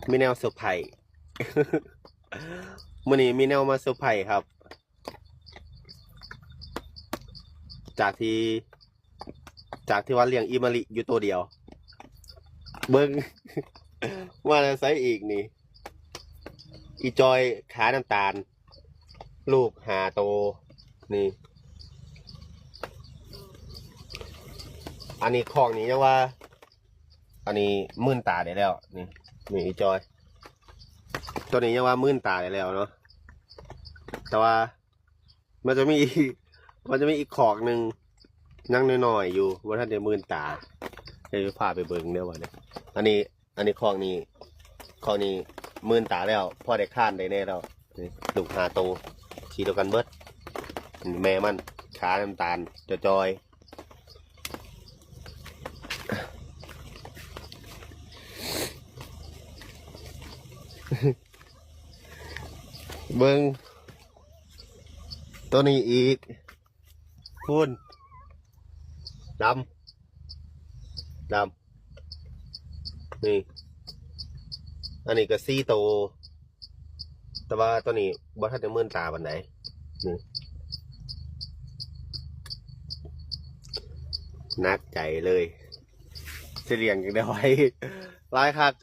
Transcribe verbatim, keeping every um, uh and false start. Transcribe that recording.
มีแนวเซอร์ไพรส์ มื้อนี้มีแนวมาเซอร์ไพรส์ครับ จากที่ จากที่ว่าเลี้ยงอีมาลิอยู่ตัวเดียว เบิ่ง ว่าจะใส่อีกนี่ อีจอยขาน้ำตาล ลูกห้าโต นี่ อันนี้ของนี่ยังว่า อันนี้มื่นตาได้แล้ว นี่ นี่อีจอย ตัวนี้ยังว่ามื่นตาได้แล้วเนาะ แต่ว่า มันจะมีอีก มันจะมีอีกคอกหนึ่งยังน้อยๆอยู่ว่าท่านได้มื่นตา เดี๋ยวพาไปเบิ่งเด้อวันนี้ อันนี้ อันนี้คอกนี้ คอกนี้มื่นตาแล้ว พ่อได้ข้านได้แน่แล้ว นี่ลูกห้าโต สีเดียวกันเบิด แม่มันขาน้ำตาลจอยๆ เบิ่ง ตัวนี้อีก พูน ดำ ดำ นี่ อันนี้ก็สี่โต แต่ว่าตัวนี้บ่ทันได้มื่นตาปานใด นี่ หนักใจเลย สิเลี้ยงจั่งใด๋ หลายคัก